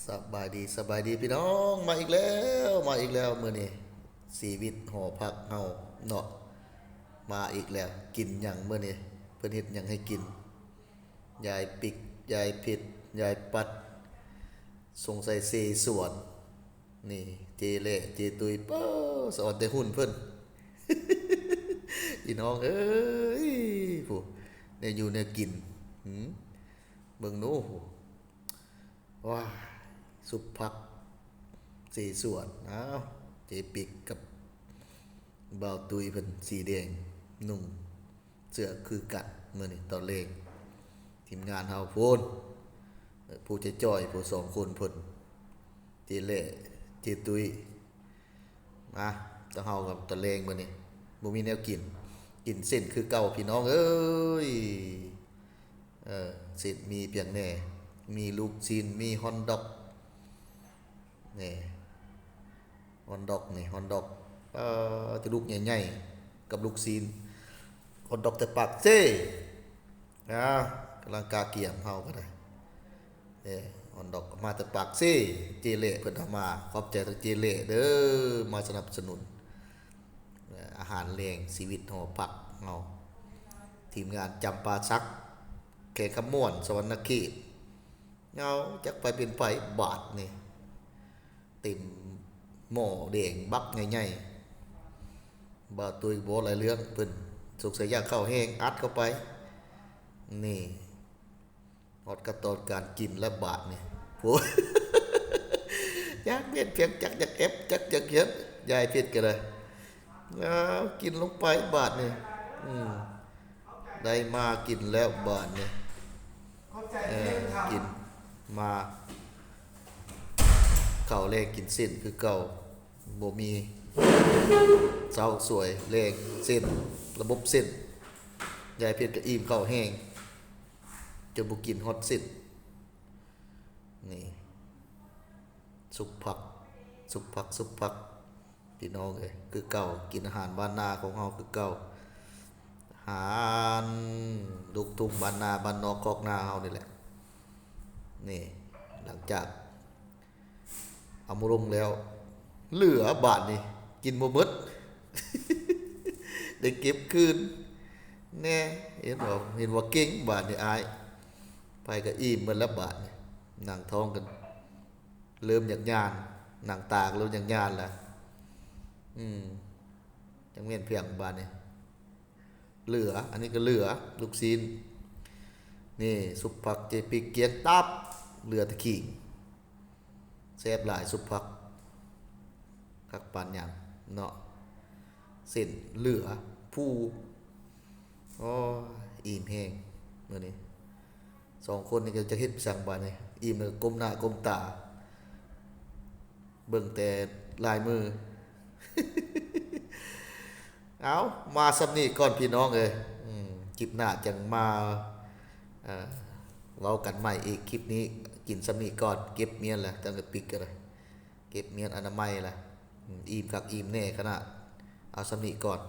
ສະບາຍດີ ສະບາຍດີພີ່ນ້ອງ ມາອີກແລ້ວ ມາອີກແລ້ວມື້ນີ້ ຊີວິດຫໍພັກເຮົາເນາະ ມາອີກແລ້ວ. ກິນຫຍັງມື້ນີ້ ເພິ່ນເຮັດຫຍັງໃຫ້ກິນ? ຍາຍປິກ ຍາຍເພັດ ຍາຍປັດ ສົງໄສເຊສວນ. ນີ້ເຈແຫຼ້ ເຈຕຸ້ຍ ເປີ ສະອອນແຕ່ຫຸ່ນເພິ່ນ ພີ່ນ້ອງເອີຍ ຜູ້ ແນວຢູ່ແນວກິນ ຫື ເບິ່ງດູ ຜູ້ ວ້າ ຊຸບຜັກເຊສວນ. ອ້າວ ເຈປິກກັບບ່າວຕຸ້ຍເພິ່ນ ສີແດງ ນຸ່ງເສື້ອຄືກັນ ມື້ນີ້ຕອນແລງ ທີມງານເຮົາພຸ້ນ ຜູ້ຈ່ອຍໆ ຜູ້ສອງຄົນເພິ່ນ ເຈແຫຼ້ ເຈຕຸ້ຍ ມາ ເຮົາກັບຕອນແລງມື້ນີ້ ບໍ່ມີແນວກິນ ກິນເສັ້ນຄືເກົ່າ ພີ່ນ້ອງເອີຍ. ເອີ ເສັ້ນມີຫຍັງແດ່ ມີລູກຊີ້ນ ມີຮອດດັອກ ນີ້ ຮອດດັອກນີ້ ຮອດດັອກ ເອີ ແຕ່ລູກໃຫຍ່ໆ ກັບລູກຊີ້ນ ຮອດດັອກແຕ່ປາກເຊ. ອາ ກຳລັງກະກຽມເຮົາກໍໄດ້ ເດ້ ຮອດດັອກມາແຕ່ປາກເຊ ເຈແຫຼ້ເພິ່ນເອົາມາ ຂອບໃຈທາງເຈແຫຼ້ເດີ ມາສະໜັບສະໜູນ ອາຫານແລງ ຊີວິດຫໍພັກເຮົາ ທີມງານຈຳປາສັກ ແຂວງຄຳມ່ວນ ສະຫວັນນະເຂດ. ເອົາ ຈັກໃຜເປັນໃຜບາດນີ້ ເຕັມໝໍ້ແດງບັກໃຫຍ່ໆ ບ່າວຕຸ້ຍບໍ່ຫຼາຍເລື່ອງ ເພິ່ນສົງໄສຢາກເຂົ້າແຮງ ອັດເຂົ້າໄປ ນີ້ ຮອດຂັ້ນຕອນການກິນແລ້ວບາດນີ້ ໂອ້ ຢາກເປັນພຽງຈັກຢາກແອັບ ຈັກຢາກເຮັດ ຢາຍເພັດກໍໄດ້ ເອົາ ກິນລົງໄປບາດນີ້ ອືມ ໄດ້ມາກິນແລ້ວບາດນີ້ ເອີ ກິນມາ ເຂົ້າແລງກິນເສັ້ນຄືເກົ່າ ບໍ່ມີເຊົ້າສວຍແລງເສັ້ນ ລະບົບເສັ້ນ ຍາຍເພັດກໍອີ່ມເຂົ້າແຮງ ຈົນບໍ່ກິນຮອດເສັ້ນ ນີ້ ຊຸບຜັກ ຊຸບຜັກ ຊຸບຜັກ ພີ່ນ້ອງເອີຍ ຄືເກົ່າ ກິນອາຫານບ້ານນາຂອງເຮົາຄືເກົ່າ ອາຫານລູກທຸ່ງບ້ານນາ ບ້ານນອກຄອກນາເຮົານີ້ແຫຼະ. ນີ້ ຫຼັງຈາກເອົາມາລົງແລ້ວ ເຫຼືອບາດນີ້ ກິນບໍ່ໝົດ ໄດ້ເກັບຄືນແດ່ ເຫັນບໍ່ ເຫັນວ່າເກັ່ງບາດນີ້ອ້າຍ ໄປກໍອີ່ມໝົດແລ້ວບາດນີ້ ໜັງທ້ອງກໍ ເລີ່ມຢາກຍ່ານ ໜັງຕາກໍເລີ່ມຢາກຍ່ານແລ້ວ ອືມ ຈັ່ງແມ່ນພຽງບາດນີ້ ເຫຼືອ ອັນນີ້ກໍເຫຼືອ ລູກຊີ້ນ ນີ້ ຊຸບຜັກເຈປິກກຽງຕັບ ເຫຼືອແຕ່ຂີງ ແຊບຫຼາຍຊຸບຜັກ ຄັກປານຫຍັງເນາະ ເສັ້ນເຫຼືອ ພູ ໂອ້ຍ ອີ່ມແຮງມື້ນີ້ ສອງຄົນນີ້ກໍຈັກເຮັດໄປສັງບາດນີ້ ອີ່ມແລ້ວກໍກົ້ມໜ້າກົ້ມຕາ ເບິ່ງແຕ່ລາຍມື ເອົາ ມາສ່ຳນີ້ກ່ອນພີ່ນ້ອງເອີຍ ອືມ ຄລິບໜ້າຈັ່ງມາ ເອີ ເວົ້າກັນໃໝ່ອີກ ຄລິບນີ້ກິນສ່ຳນີ້ກ່ອນ ເກັບມ້ຽນລະ ຕັ້ງແຕ່ປິກກໍໄດ້ ເກັບມ້ຽນອະນາໄມລະ ອີ່ມຄັກອີ່ມແນ່ຂະໜາດ ເອົາສ່ຳນີ້ກ່ອນ